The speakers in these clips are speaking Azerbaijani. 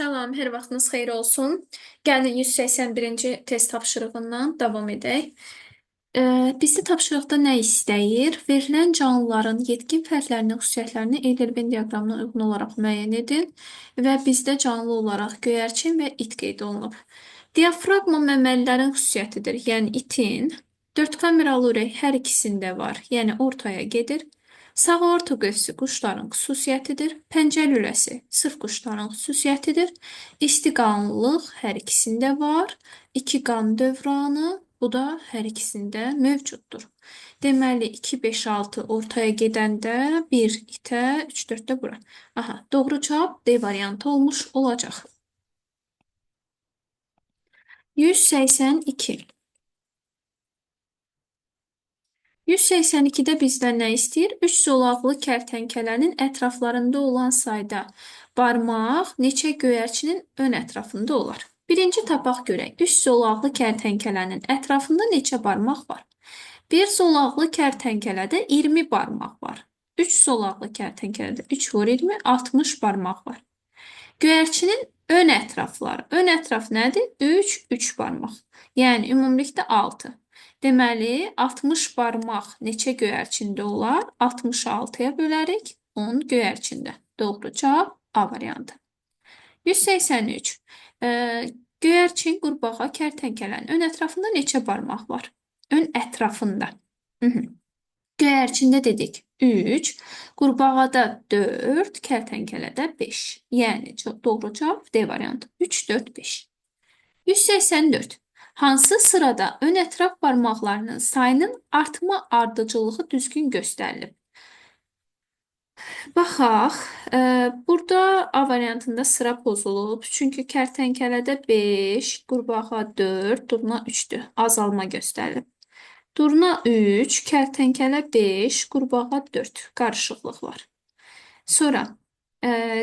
Salam, hər vaxtınız xeyir olsun. Gəlin 181-ci test tapşırığından davam edək. Bizdə tapşırıqda nə istəyir? Verilən canlıların yetkin fərdlərinin xüsusiyyətlərini Euler-Venn diaqramına uyğun olaraq müəyyən edin və bizdə canlı olaraq göyərçin və it qeyd olunub. Diafraqma məməlilərin xüsusiyyətidir, yəni itin. 4 kameralı ürək hər ikisində var, yəni ortaya gedir. Sağ orta qövsü quşların xüsusiyyətidir. Pəncə lüləsi sırf quşların xüsusiyyətidir. İsti qanlılıq hər ikisində var. 2 qan dövranı, bu da hər ikisində mövcuddur. Deməli, 2, 5, 6 ortaya gedəndə 1 itə, 3, 4 də bura. Aha, doğru cavab D variantı olmuş olacaq. 182. 182-də bizdən nə istəyir? 3 zolaqlı kərtənkələnin ətraflarında olan sayda barmaq neçə göyərçinin ön ətrafında olar? Birinci tapaq görək. 3 zolaqlı kərtənkələnin ətrafında neçə barmaq var? 1 zolaqlı kərtənkələdə 20 barmaq var. 3 zolaqlı kərtənkələdə 3 vur 20, 60 barmaq var. Göyərçinin ön ətrafları. Ön ətraf nədir? 3, 3 barmaq. Yəni, ümumilikdə 6. Deməli, 60 barmaq neçə göyərçində olar? 66-ya bölərik, 10 göyərçində. Doğru cavab A variantı. 183. Göyərçin, qurbağa, kərtənkələnin ön ətrafında neçə barmaq var? Ön ətrafında. Göyərçində dedik 3, qurbağada 4, kərtənkələdə 5. Yəni, doğru cavab D variantı. 3, 4, 5. 184. Hansı sırada ön ətraf barmaqlarının sayının artma ardıcıllığı düzgün göstərilib? Baxaq, burada A variantında sıra pozulub. Çünki kərtənkələdə 5, qurbağa 4, durna 3-dür. Azalma göstərilib. Durna 3, kərtənkələ 5, qurbağa 4. Qarışıqlıq var. Sonra,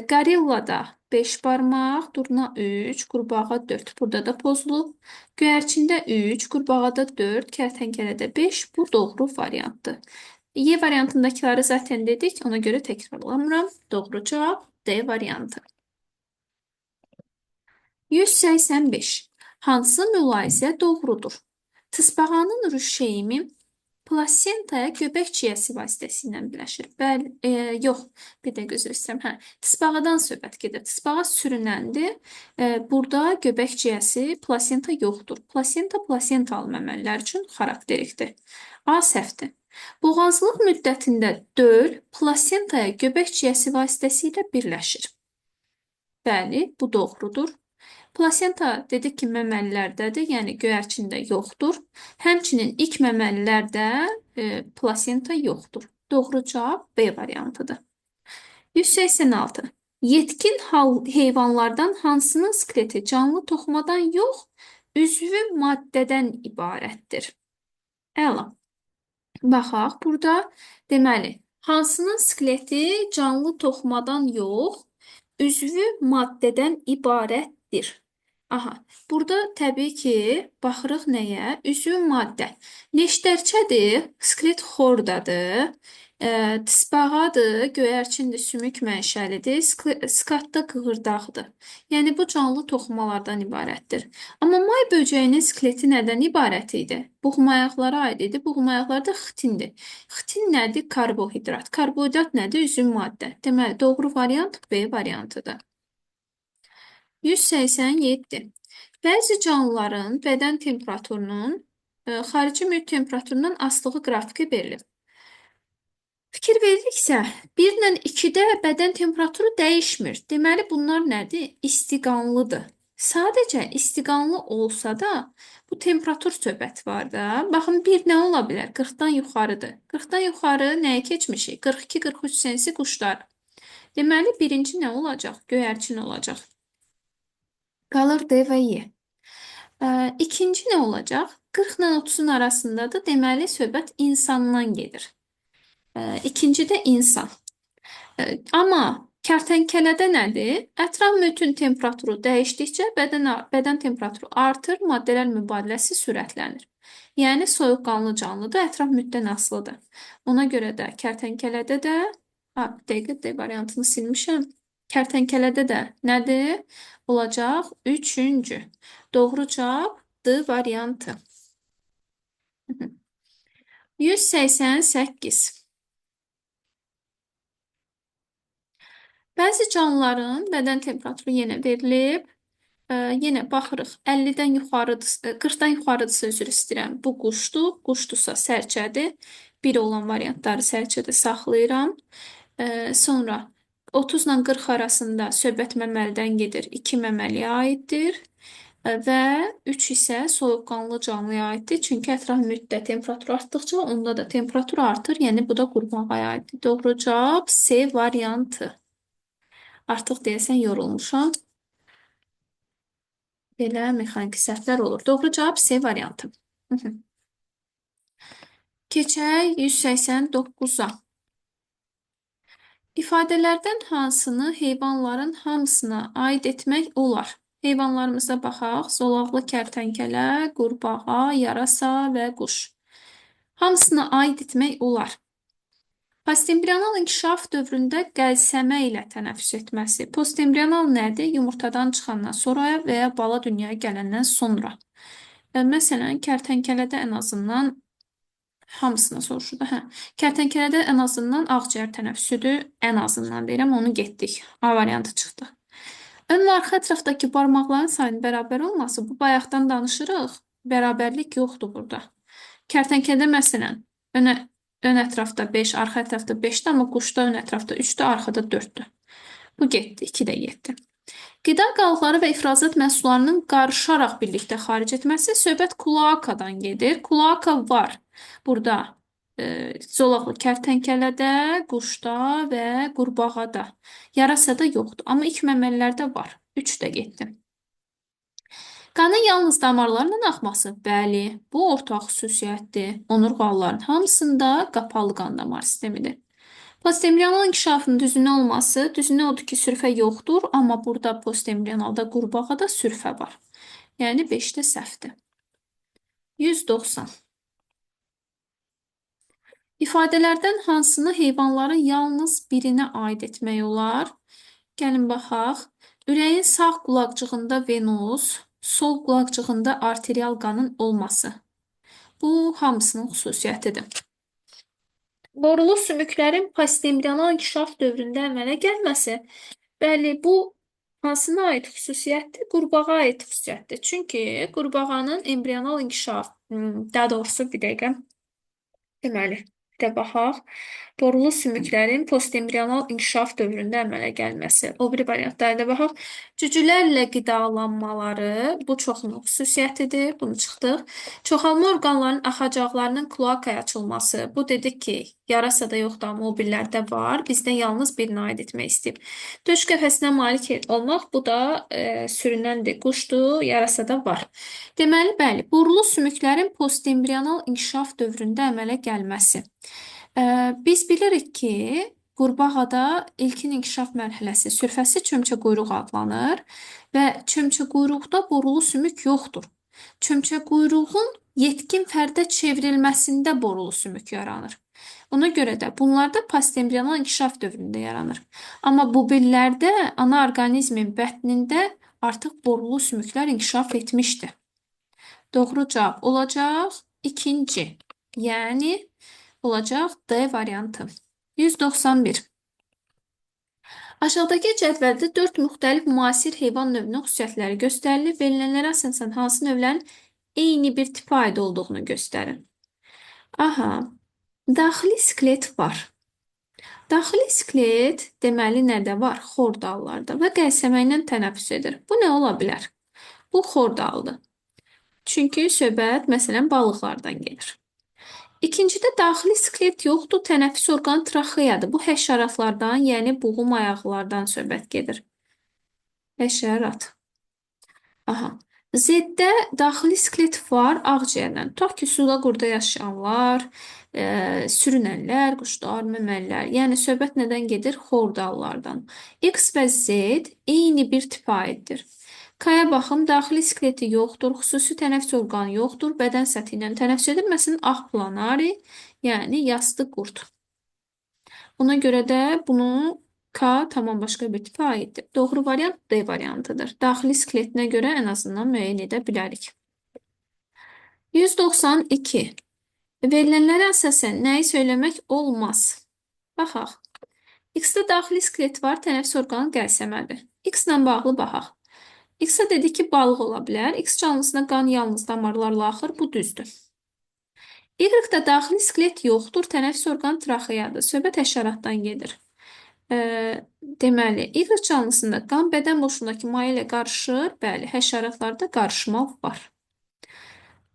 qarillada 5 barmaq, durna 3, qurbağa 4. Burada da pozulub. Göyərçində 3, qurbağada 4, kərtənkələdə 5. Bu doğru variantdır. Y variantındakiləri zaten dedik, ona görə təkrarlamıram. Doğru cavab D variantı. 185. Hansı mülahizə doğrudur? Tısbağanın rüşeymi plasentaya göbək ciyəsi vasitəsilə birləşir. Bəli, yox, bir dəqiqə üzr istəyirəm. Hə, tısbağadan söhbət gedir. Tısbağa sürünəndir. Burada göbək ciyəsi, plasenta yoxdur. Plasenta plasentalı məməlilər üçün xarakterikdir. A səhvdir. Boğazlıq müddətində döl plasentaya göbək ciyəsi vasitəsilə birləşir. Bəli, bu doğrudur. Plasenta dedik ki, məməlilərdədir, yəni göyərçində yoxdur. Həmçinin ilk məməlilərdə plasenta yoxdur. Doğru cavab B variantıdır. 186. Yetkin heyvanlardan hansının skeleti canlı toxumadan yox, üzvü maddədən ibarətdir? Əla. Baxaq, burada deməli, hansının skeleti canlı toxumadan yox, üzvü maddədən ibarətdir? Aha, burada təbii ki, baxırıq nəyə? Üzvü maddə. Neştərçədir, skelet xordadır, tısbağadır, göyərçindir, sümük mənşəlidir, skatda qığırdaqdır. Yəni, bu canlı toxumalardan ibarətdir. Amma may böcəyinin skeleti nədən ibarət idi? Buğmayaqlara aid idi. Buğmayaqlar da xitindir. Xitin nədir? Karbohidrat. Karbohidrat nədir? Üzvü maddə. Deməli, doğru variant B variantıdır. 187. Bəzi canlıların bədən temperaturunun xarici mühit temperaturundan asılığı qrafiki verilib. Fikir veririksə, 1 ilə 2-də bədən temperaturu dəyişmir. Deməli, bunlar nədir? İstiqanlıdır. Sadəcə istiqanlı olsa da bu temperatur söhbəti var da. Baxın, 1 nə ola bilər? 40-dan yuxarıdır. 40-dan yuxarı nəyə keçmişik? 42-43 sensi quşlar. Deməli, birinci nə olacaq? Göyərçin olacaq. Qalır D və Y. İkinci nə olacaq? 40 ilə 30-un arasındadır. Deməli, söhbət insandan gedir. İkinci də insan. Amma kərtənkələdə nədir? Ətraf mühitin temperaturu dəyişdikcə bədən temperaturu artır, maddələr mübadiləsi sürətlənir. Yəni, soyuqqanlı canlıdır, ətraf mühitdən asılıdır. Ona görə də kərtənkələdə də, ha, bir dəqiqə D variantını silmişəm. Kərtənkələdə də nədir? Olacaq üçüncü. Doğru cavab D variantı. 188. Bəzi canlıların bədən temperaturu yenə verilib. Yenə baxırıq. 50-dən yuxarıdırsa, 40-dan yuxarıdırsa üzr istəyirəm. Bu quşdur. Quşdursa sərçədir. 1 olan variantları sərçədə saxlayıram. Sonra 30 ilə 40 arasında söhbət məməlidən gedir. 2 məməliyə aiddir. Və 3 isə soyuqqanlı canlıya aiddir. Çünki ətraf mühitdə temperatur artdıqca onda da temperatur artır. Yəni bu da qurbağaya aiddir. Doğru cavab C variantı. Artıq deyəsən yorulmuşam. Belə mexaniki səhvlər olur. Doğru cavab C variantı. Keçək 189-a. İfadələrdən hansını heyvanların hamısına aid etmək olar? Heyvanlarımıza baxaq. Zolaqlı kərtənkələ, qurbağa, yarasa və quş. Hamısına aid etmək olar. Postembrional inkişaf dövründə qəlsəmə ilə tənəffüs etməsi. Postembrional nədir? Yumurtadan çıxandan sonra və ya bala dünyaya gələndən sonra. Məsələn, kərtənkələdə ən azından hamısına soruşur da. Hə. Kərtənkələdə ən azından ağciyər tənəffüsüdür. Ən azından deyirəm, onu getdik. A variantı çıxdı. Ön və arxa ətrafdakı barmaqların sayının bərabər olması, bu bayaqdan danışırıq. Bərabərlik yoxdur burada. Kərtənkələdə məsələn, ön ətrafda 5, arxa ətrafda 5-dir, amma quşda ön ətrafda 3-dür, arxada 4-dür. Bu getdi, 2 də getdi. Qida qalıqları və ifrazat məhsullarının qarışaraq birlikdə xaric etməsi söhbət kloakadan gedir. Kloaka var burada zolaqlı kərtənkələdə, quşda və qurbağada. Yarasada yoxdur, amma ilk məməlilərdə var. 3 də getdi. Qanın yalnız damarlarla axması? Bəli, bu ortaq xüsusiyyətdir. Onurğalıların hamısında qapalı qan damar sistemidir. Postembrional inkişafın düzünə olması, düzünə odur ki, sürfə yoxdur, amma burada postembrionalda qurbağada sürfə var. Yəni 5-də səhvdir. 190. İfadələrdən hansını heyvanların yalnız birinə aid etmək olar? Gəlin baxaq. Ürəyin sağ qulaqcığında venoz, sol qulaqcığında arterial qanın olması. Bu hamısının xüsusiyyətidir. Borulu sümüklərin postembrional inkişaf dövründə əmələ gəlməsi. Bəli, bu hansına aid xüsusiyyətdir? Qurbağa aid xüsusiyyətdir. Çünki qurbağanın embrional inkişaf, daha doğrusu bir dəqiqə. Deməli, bir də baxaq. Borulu sümüklərin postembrional inkişaf dövründə əmələ gəlməsi. O biri variantlara da baxaq. Cücülərlə qidalanmaları, bu çoxunun xüsusiyyətidir. Bunu çıxdıq. Çoxalma orqanlarının axacaqlarının kloakaya açılması. Bu dedik ki, yarasada yoxdur, amma o birilərdə var. Bizdən yalnız birini aid etmək istəyib. Döş qəfəsinə malik olmaq, bu da sürünəndir, quşdur, yarasada var. Deməli, bəli, borulu sümüklərin postembrional inkişaf dövründə əmələ gəlməsi. Biz bilirik ki, qurbağada ilkin inkişaf mərhələsi sürfəsi çömçə quyruq adlanır və çömçə quyruqda borulu sümük yoxdur. Çömçə quyruğun yetkin fərdə çevrilməsində borulu sümük yaranır. Ona görə də bunlarda postembrional inkişaf dövründə yaranır. Amma bu billərdə ana orqanizmin bətnində artıq borulu sümüklər inkişaf etmişdi. Doğru cavab olacaq ikinci, yəni olacaq D variantı. 191. Aşağıdakı cədvəldə 4 müxtəlif müasir heyvan növünün xüsusiyyətləri göstərilir. Verilənlərə əsasən hansı növlərin eyni bir tipə aid olduğunu göstərin. Aha, daxili skelet var. Daxili skelet deməli nədə var? Xordallarda və qəlsəmə ilə tənəffüs edir. Bu nə ola bilər? Bu xordaldır. Çünki söhbət məsələn balıqlardan gedir. İkincidə daxili skelet yoxdur, tənəffüs orqanı traxeyadır. Bu həşəratlardan, yəni buğum ayaqlardan söhbət gedir. Həşərat. Aha. Z-də daxili skelet var ağciyərdən. Tutaq ki, suda qurda yaşayanlar, sürünənlər, quşlar, məməlilər. Yəni söhbət nədən gedir? Xordallardan. X və Z eyni bir tipə aiddir. K-ya baxım, daxili skeleti yoxdur, xüsusi tənəffüs orqanı yoxdur, bədən səthi ilə tənəffüs edir. Məsələn, ağ planari, yəni yastı qurd. Ona görə də bunu K tamam başqa bir tipə aiddir. Doğru variant D variantıdır. Daxili skeletinə görə ən azından müəyyən edə bilərik. 192. Verilənlərə əsasən nəyi söyləmək olmaz? Baxaq. X-də daxili skelet var, tənəffüs orqanı qəlsəmədir. X ilə bağlı baxaq. X-ə dedik ki, balıq ola bilər. X canlısına qan yalnız damarlarla axır. Bu düzdür. Y-də daxili skelet yoxdur, tənəffüs orqanı traxeyadır. Söhbət həşəratdan gedir. Deməli, Y canlısında qan bədən boşluğundakı maye ilə qarışır. Bəli, həşəratlarda qarışma var.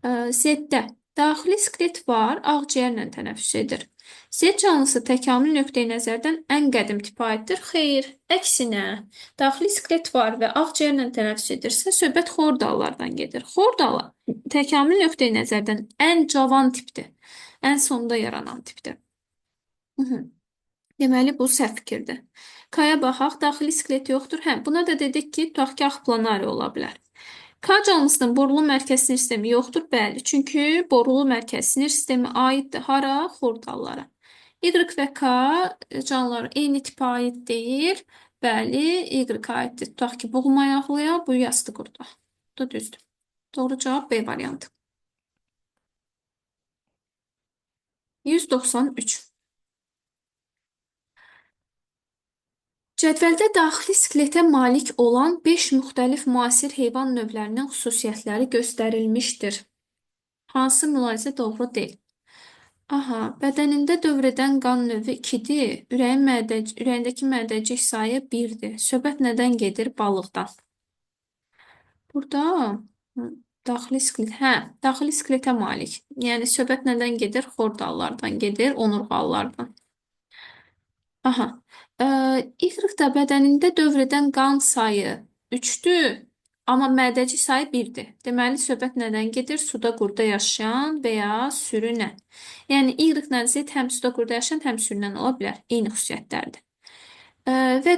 Z-də daxili skelet var, ağciyərlə tənəffüs edir. Z canlısı təkamül nöqteyi nəzərdən ən qədim tipə aiddir. Xeyr, əksinə, daxili skelet var və ağciyərlə tənəffüs edirsə, söhbət xordallardan gedir. Xordallar təkamül nöqteyi nəzərdən ən cavan tipdir. Ən sonda yaranan tipdir. Deməli, bu səhv fikirdir. K-ya baxaq, daxili skelet yoxdur. Hə, buna da dedik ki, tutaq ki, ağplanari ola bilər. K canlısının borulu mərkəz sinir sistemi yoxdur. Bəli, çünki borulu mərkəz sinir sistemi aiddir hara? Xordallara. Y və K canlıları eyni tipə aid deyil. Bəli, Y aiddir. Tutaq ki, boğumayaqlıya, bu yastı qurda. Bu da düzdür. Doğru cavab B variantı. 193. Cədvəldə daxili skeletə malik olan 5 müxtəlif müasir heyvan növlərinin xüsusiyyətləri göstərilmişdir. Hansı mülahizə doğru deyil? Aha, bədənində dövr edən qan növü 2-dir. Ürəyindəki mədəcik sayı 1-dir. Söhbət nədən gedir? Balıqdan. Burada daxili skelet, hə, daxili skeletə malik. Yəni söhbət nədən gedir? Xordallardan gedir, onurğalılardan. Aha. Y-da bədənində dövr edən qan sayı 3-dür, amma mədəcik sayı 1-dir. Deməli, söhbət nədən gedir? Suda qurda yaşayan və ya sürünən. Yəni, Y ilə Z həm suda qurda yaşayan, həm sürünən ola bilər. Eyni xüsusiyyətlərdir. Və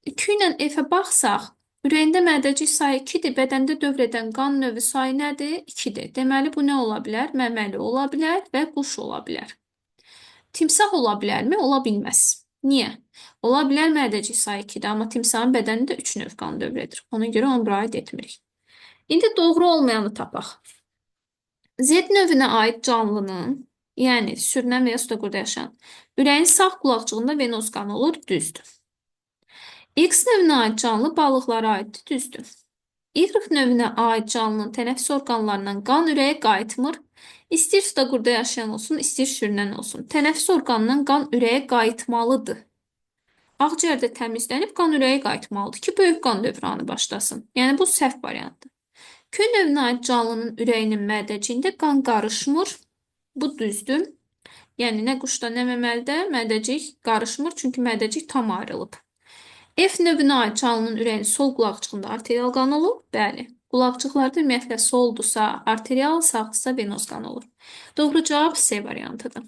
Q ilə F-ə baxsaq, ürəyində mədəcik sayı 2-dir, bədəndə dövr edən qan növü sayı nədir? 2-dir. Deməli, bu nə ola bilər? Məməli ola bilər və quş ola bilər. Timsah ola bilərmi? Ola bilməz. Niyə? Ola bilər mədəcik sayı 2-dir, amma timsahın bədənində 3 növ qan dövr edir. Ona görə onu bura aid etmirik. İndi doğru olmayanı tapaq. Z növünə aid canlının, yəni sürünən və ya suda qurda yaşayan, ürəyin sağ qulaqcığında venoz qanı olur, düzdür. X növünə aid canlı balıqlara aiddir, düzdür. Y növünə aid canlının tənəffüs orqanlarından qan ürəyə qayıtmır. İstəyir suda qurda yaşayan olsun, istəyir sürünən olsun. Tənəffüs orqanından qan ürəyə qayıtmalıdır. Ağciyərdə təmizlənib qan ürəyə qayıtmalıdır ki, böyük qan dövranı başlasın. Yəni, bu səhv variantdır. Q növünə aid canlının ürəyinin mədəciyində qan qarışmır. Bu düzdür. Yəni, nə quşda, nə məməlidə mədəcik qarışmır, çünki mədəcik tam ayrılıb. F növünə aid canlının ürəyinin sol qulaqcığında arterial qan olur. Bəli. Qulaqcıqlarda ümumiyyətlə soldursa arterial, sağdırsa venoz qan olur. Doğru cavab C variantıdır.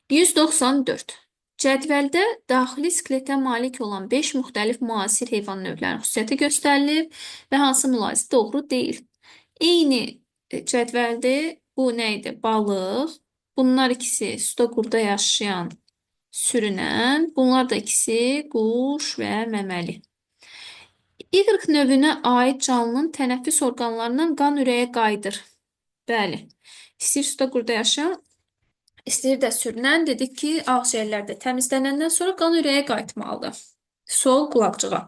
194. Cədvəldə daxili skeletə malik olan 5 müxtəlif müasir heyvan növlərinin xüsusiyyəti göstərilib və hansı mülahizə doğru deyil. Eyni cədvəldir. Bu nə idi? Balıq. Bunlar ikisi suda qurda yaşayan sürünən. Bunlar da ikisi quş və məməli. Y növünə aid canlının tənəffüs orqanlarından qan ürəyə qayıdır. Bəli. İstəyir suda qurda yaşayan, istəyir də sürünən. Dedik ki, ağciyərlərdə təmizlənəndən sonra qan ürəyə qayıtmalıdır. Sol qulaqcığa.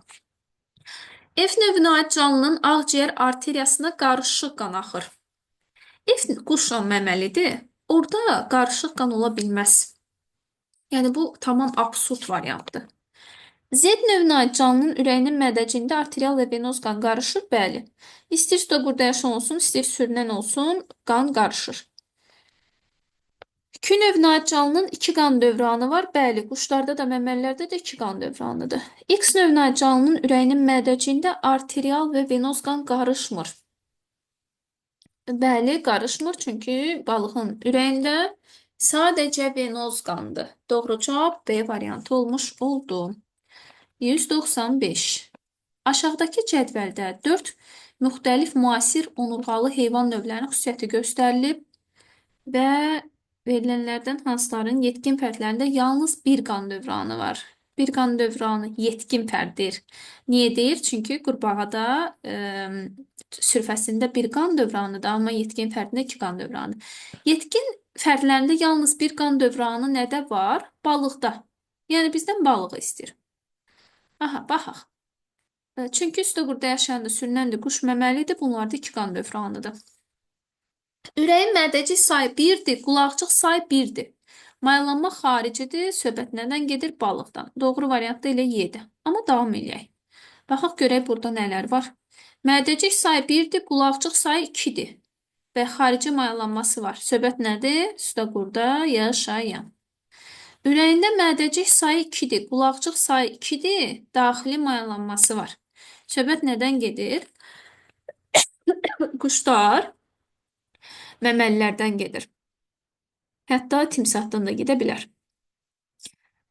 F növünə aid canlının ağciyər arteriyasına qarışıq qan axır. F quşla məməlidir. Orada qarışıq qan ola bilməz. Yəni, bu tamam absurd variantdır. Z növünə aid canlının ürəyinin mədəciyində arterial və venoz qan qarışır. Bəli. İstəyir suda qurda yaşayan olsun, istəyir sürünən olsun, qan qarışır. Q növünə aid canlının 2 qan dövranı var. Bəli, quşlarda da, məməlilərdə də 2 qan dövranıdır. X növünə aid canlının ürəyinin mədəciyində arterial və venoz qan qarışmır. Bəli, qarışmır, çünki balığın ürəyində sadəcə venoz qandır. Doğru cavab B variantı olmuş oldu. 195. Aşağıdakı cədvəldə 4 müxtəlif müasir onurğalı heyvan növlərinin xüsusiyyəti göstərilib və Verilənlərdən hansıların yetkin fərdlərində yalnız bir qan dövranı var? Bir qan dövranı yetkin fərddir. Niyə deyir? Çünki qurbağada sürfəsində bir qan dövranıdır, amma yetkin fərdində iki qan dövranı. Yetkin fərdlərində yalnız bir qan dövranı nədə var? Balıqda. Yəni bizdən balığı istəyir. Aha, baxaq. Çünki suda burada yaşayan da sürünən də quş məməlidir. Bunlarda iki qan dövranıdır. Ürəyin mədəcik sayı 1-dir, qulaqcıq sayı 1-dir. Mayalanma xaricidir, söhbət nədən gedir? Balıqdan. Doğru variant da elə Y-dir. Amma davam eləyək. Baxaq görək burada nələr var. Mədəcik sayı 1-dir, qulaqcıq sayı 2-dir. Və xarici mayalanması var. Söhbət nədir? Suda qurda yaşayan. Ürəyində mədəcik sayı 2-dir, qulaqcıq sayı 2-dir, daxili mayalanması var. Söhbət nədən gedir? Quşlar məməlilərdən gedir. Hətta timsahdan da gedə bilər.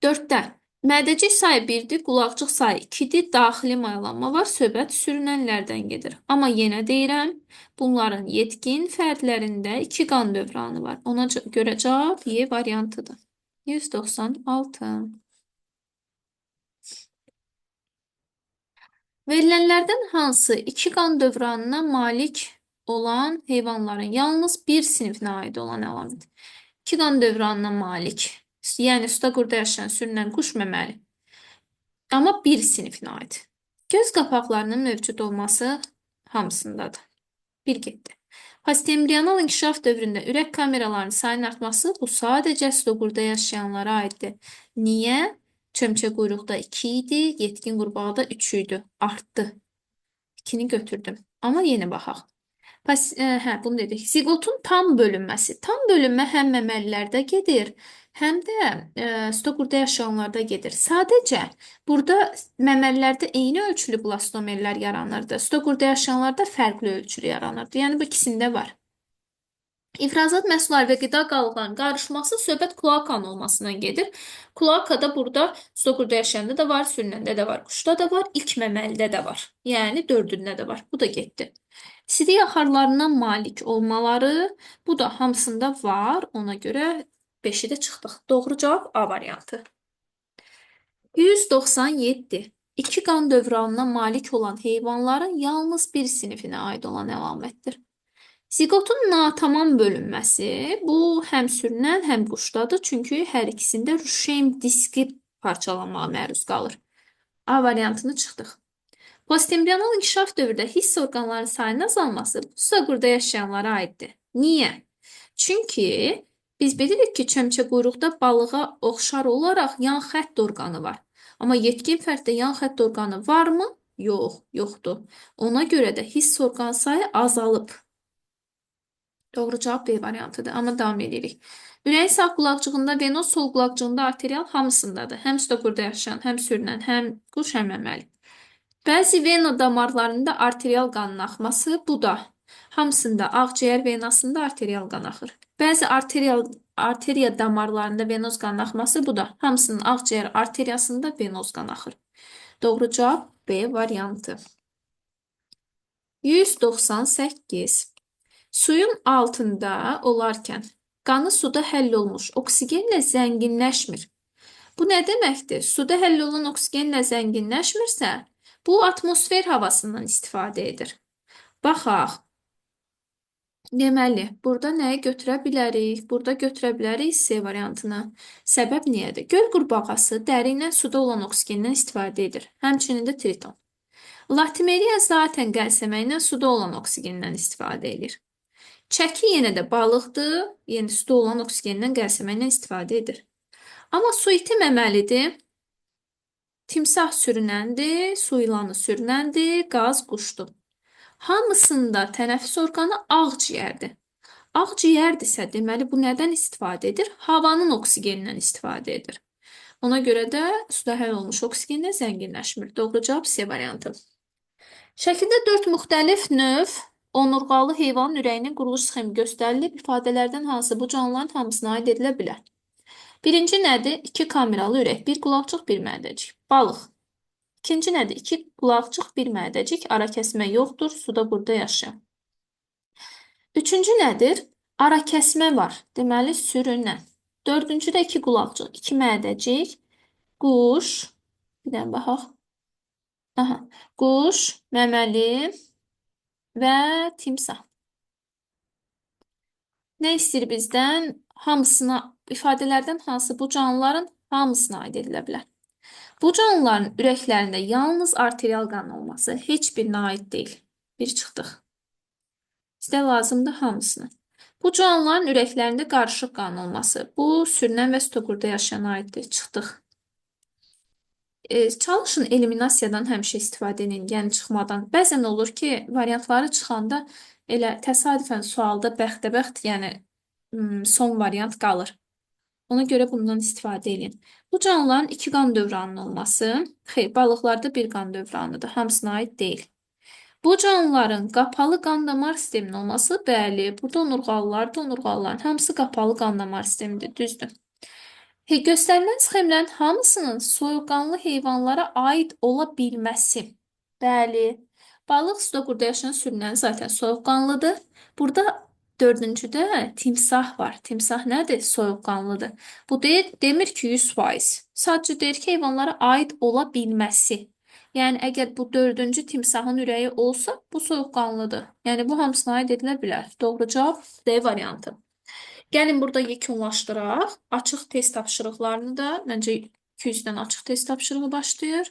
4-də mədəcik sayı 1-dir, qulaqcıq sayı 2-dir, daxili mayalanma var, söhbət sürünənlərdən gedir. Amma yenə deyirəm, bunların yetkin fərdlərində 2 qan dövranı var. Ona görə cavab Y variantıdır. 196. Verilənlərdən hansı 2 qan dövranına malik olan heyvanların yalnız bir sinifinə aid olan əlamət? 2 qan dövranına malik, yəni suda qurda yaşayan sürünən quş məməli, amma bir sinifinə aid. Göz qapaqlarının mövcud olması hamısındadır. Bir getdi. Postembrional inkişaf dövründə ürək kameralarının sayının artması bu sadəcə suda qurda yaşayanlara aiddir. Niyə? Çömçə quyruqda 2 idi, yetkin qurbağada 3 idi. Artdı. 2-ni götürdüm. Amma yenə baxaq. Bunu dedik. Ziqotun tam bölünməsi. Tam bölünmə həm məməlilərdə gedir, həm də suda qurda yaşayanlarda gedir. Sadəcə burada məməlilərdə eyni ölçülü blastomerlər yaranırdı. Suda qurda yaşayanlarda fərqli ölçülü yaranırdı. Yəni bu ikisində var. İfrazat məhsulları və qida qalıqlarının qarışması söhbət kloakanın olmasından gedir. Kloaka da burada suda qurda yaşayanda da var, sürünəndə də var, quşda da var, ilk məməlidə də var. Yəni dördündə də var. Bu da getdi. Sidik axarlarına malik olmaları, bu da hamısında var. Ona görə 5-i də çıxdıq. Doğru cavab A variantı. 197. 2 qan dövranına malik olan heyvanların yalnız bir sinifinə aid olan əlamətdir. Ziqotun natamam bölünməsi, bu həm sürünən, həm quşdadır. Çünki hər ikisində ruşeym diski parçalanmağa məruz qalır. A variantını çıxdıq. Postembrional inkişaf dövründə hiss orqanlarının sayının azalması suda qurda yaşayanlara aiddir. Niyə? Çünki biz bilirik ki, çömçə quyruqda balığa oxşar olaraq yan xətt orqanı var. Amma yetkin fərddə yan xətt orqanı varmı? Yox, yoxdur. Ona görə də hiss orqan sayı azalıb. Doğru cavab B variantıdır. Amma davam edirik. Ürəyin sağ qulaqcığında venoz, sol qulaqcığında arterial hamısındadır. Həm suda qurda yaşayan, həm sürünən, həm quş, həm məməli. Bəzi vena damarlarında arterial qanın axması, bu da hamısında ağciyər venasında arterial qan axır. Bəzi arteriya damarlarında venoz qanın axması, bu da hamısının ağciyər arteriyasında venoz qan axır. Doğru cavab B variantı. 198. Suyun altında olarkən qanı suda həll olmuş oksigenlə zənginləşmir. Bu nə deməkdir? Suda həll olan oksigenlə zənginləşmirsə, bu atmosfer havasından istifadə edir. Baxaq. Deməli, burada nəyi götürə bilərik? Burada götürə bilərik C variantını. Səbəb niyədir? Göl qurbağası dəri ilə suda olan oksigendən istifadə edir. Həmçinin də triton. Latimeriya zaten qəlsəməklə suda olan oksigendən istifadə edir. Çəki yenə də balıqdır, yəni suda olan oksigendən qəlsəməklə istifadə edir. Amma su iti məməlidir. Timsah sürünəndir, su ilanı sürünəndir, qaz quşdur. Hamısında tənəffüs orqanı ağciyərdir. Ağciyərdirsə, deməli bu nədən istifadə edir? Havanın oksigenindən istifadə edir. Ona görə də suda həll olmuş oksigenlə zənginləşmir. Doğru cavab C variantı. Şəkildə 4 müxtəlif növ onurğalı heyvanın ürəyinin quruluş sxemi göstərilib. İfadələrdən hansı bu canlıların hamısına aid edilə bilər? Birinci nədir? 2 kameralı ürək, 1 qulaqcıq, 1 mədəcik. Balıq. İkinci nədir? 2 qulaqcıq, 1 mədəcik. Ara kəsmə yoxdur, suda burada yaşayan. Üçüncü nədir? Ara kəsmə var. Deməli, sürünən. Dördüncüdə 2 qulaqcıq, 2 mədəcik, quş, bir dənə baxaq. Aha. Quş, məməli və timsah. Nə istəyir bizdən? Hamısına, ifadələrdən hansı bu canlıların hamısına aid edilə bilər. Bu canlıların ürəklərində yalnız arterial qan olması heç birinə aid deyil. Bir çıxdıq. Bizdə lazımdır hamısına. Bu canlıların ürəklərində qarışıq qan olması. Bu, sürünən və stoqurda yaşayana aiddir. Çıxdıq. Çalışın eliminasiyadan həmişə istifadə edin, yəni çıxmadan. Bəzən olur ki, variantları çıxanda elə təsadüfən sualda bəxtəbəxt, yəni son variant qalır. Ona görə bundan istifadə edin. Bu canlıların 2 qan dövranının olması, xeyr, balıqlarda bir qan dövranıdır, hamısına aid deyil. Bu canlıların qapalı qan damar sisteminin olması, bəli, burada onurğalılar da onurğalıların hamısı qapalı qan damar sistemidir, düzdür. Göstərilən sxemlərin hamısının soyuqqanlı heyvanlara aid ola bilməsi. Bəli, balıq suda qurda yaşayan sürünən zaten soyuqqanlıdır. Burada dördüncüdə timsah var. Timsah nədir? Soyuqqanlıdır. Bu deyir, demir ki 100%. Sadəcə deyir ki, heyvanlara aid ola bilməsi. Yəni, əgər bu dördüncü timsahın ürəyi olsa, bu soyuqqanlıdır. Yəni, bu hamısına aid edilə bilər. Doğru cavab D variantı. Gəlin burada yekunlaşdıraq. Açıq test tapşırıqlarını da, məncə 200-dən açıq test tapşırığı başlayır.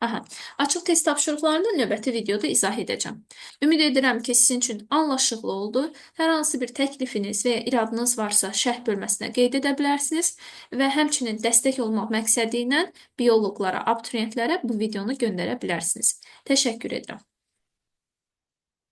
Aha. Açıq test tapşırıqlarını da növbəti videoda izah edəcəm. Ümid edirəm ki, sizin üçün anlaşıqlı oldu. Hər hansı bir təklifiniz və ya iradınız varsa şərh bölməsinə qeyd edə bilərsiniz və həmçinin dəstək olmaq məqsədi ilə bioloqlara, abituriyentlərə bu videonu göndərə bilərsiniz. Təşəkkür edirəm.